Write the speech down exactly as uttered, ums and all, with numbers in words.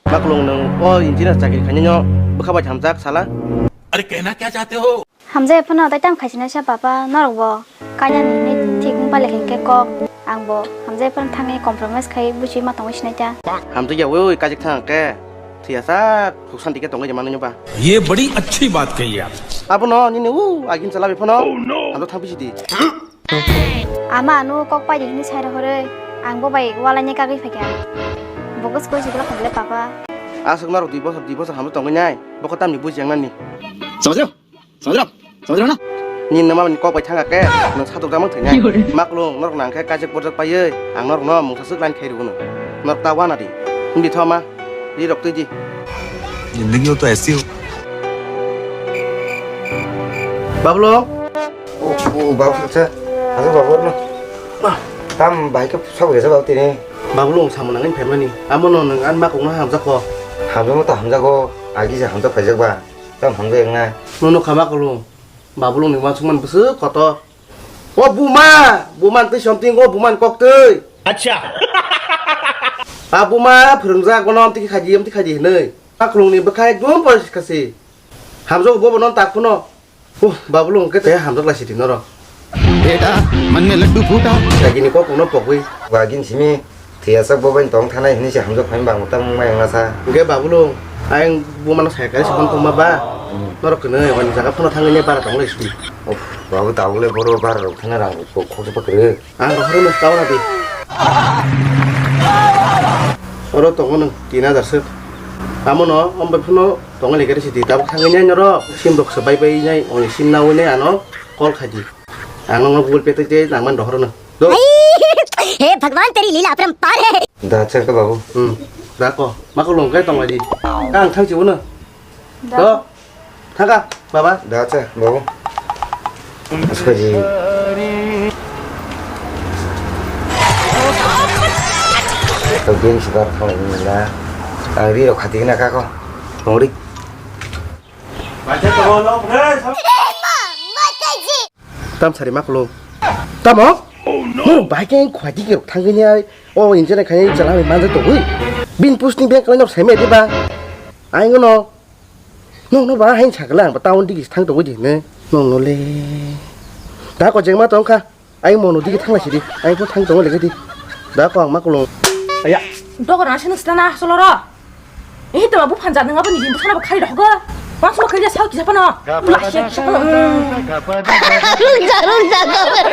Maklung nwng o engineer chakri khainino bwkha bai hamjak sala. अरे कहना क्या चाहते हो? Hamjai phano tei tamo khaisina sa papa norok bo kainani hinwi thik wng pale hinkhe kok ang bo hamjai phano thangwi compromise khai buchi ma tongwi sinai ta. Hamjakya ui kajik thang khe thwiya sak suk santi khe tongwi mano ba. ये बड़ी अच्छी बात कही आप। Abono nini u agin chala bi phano. Hamjak thang bisi di. Ama ano kok pai di hinwi sai rohorwi ang bo bai walai ni kagwi phaikha. Bo gosko sikla khagle papa. Aswk norok dui bosor dui bosor hamjak tongwi nai. Bokho tamni buji yang nani. समझ रहे हो? समझ रहे हो? समझ रहे हो ना? Nini nama ni kok bai thanga khe, nang satok jamang thwinai. Maklung norok nang khe kajak porjak paiwi ang norok no mungsa swk line khai rwgwno. Norok ta wana di. Hindi thoma. Di rok twi di. जिंदगी हो तो ऐसी हो। Babulung. O, o, babu sa. Asa babu no. Tam bai khe sabo gesa babu tini. Babulung samung nangin phaimani. Amo no nang an maklung no hamjak ko. Hamjak no ta hamjak ko. Agi se hamjak phaijak ba. Tam hamjak yang na. Nono kha maklung. Babulung ni wansukman bwswk kotor. O buma, buma twi something o buma ni kok twi. Acha. A buma phwrwngjak bono amtwi khaji amtwi khaji hinwi. Maklung ni bwkha ekdom poris khasi. Hamjak bo bono tak phuno. Uh, Babulung khe te hamjak lai sidi norok. बेटा, मन में लड्डू फूटा। Khaji ni kok no pokwi. Wagin simi. Thwiyasak bo bai tong thanai hinwi se hamjak phaimani bangma tamo wngmai wngna sa. Hwnkhe Babulung, ayang bumano sai kari se phone tongma ba? Hmm. Norok kwnwi oni jaga phano thangwi nai bara tong lai sidi. Uff, babu tabuk le boro bara rok thana rang kok khoksa pa kwrwi. Ang rohorno tawra di. Oro tongo nwng tin hajar swk. Amono ombai phano tongwi lai kari sidi tabuk thangwi nai norok sim rok se bai bai nai oni sim nawi nai ano call khai di. Ang no Google Pay tei tei nangmani rohorno. Do. हे भगवान, तेरी लीला अपरंपार है। Da chakha babu. Hmm. Da ko. Ma ko long kai tong lai di. Ang thang chi uno. Da. Do. Thang ka, baba. Da cha babu. Asko ji. To bin si bar thang lai ni la. Ang ri ro khati na ka ko. Long ri. Tam sari maklung. Tamo? Norok bahai khe khwadi khe thangwi ni ai. O engineer khai chala hai manjak tongwi. Bin pusni bag lai nok sai me diba? Ai ngono. No no ba hai sakla ang town digi thang tongwi di ne. No no le. Da ko jengma tong kha. Ai mono digi thang lai sidi. Ai ko thang tongwi le di. Da ko ang maklung. Aya. Dogor na sini stana solo ro. Eh, to babu phan jadang abo nijin bwsana bo khari rokgo. Bang suma khari sao kisa pano. Pula se kisa pano.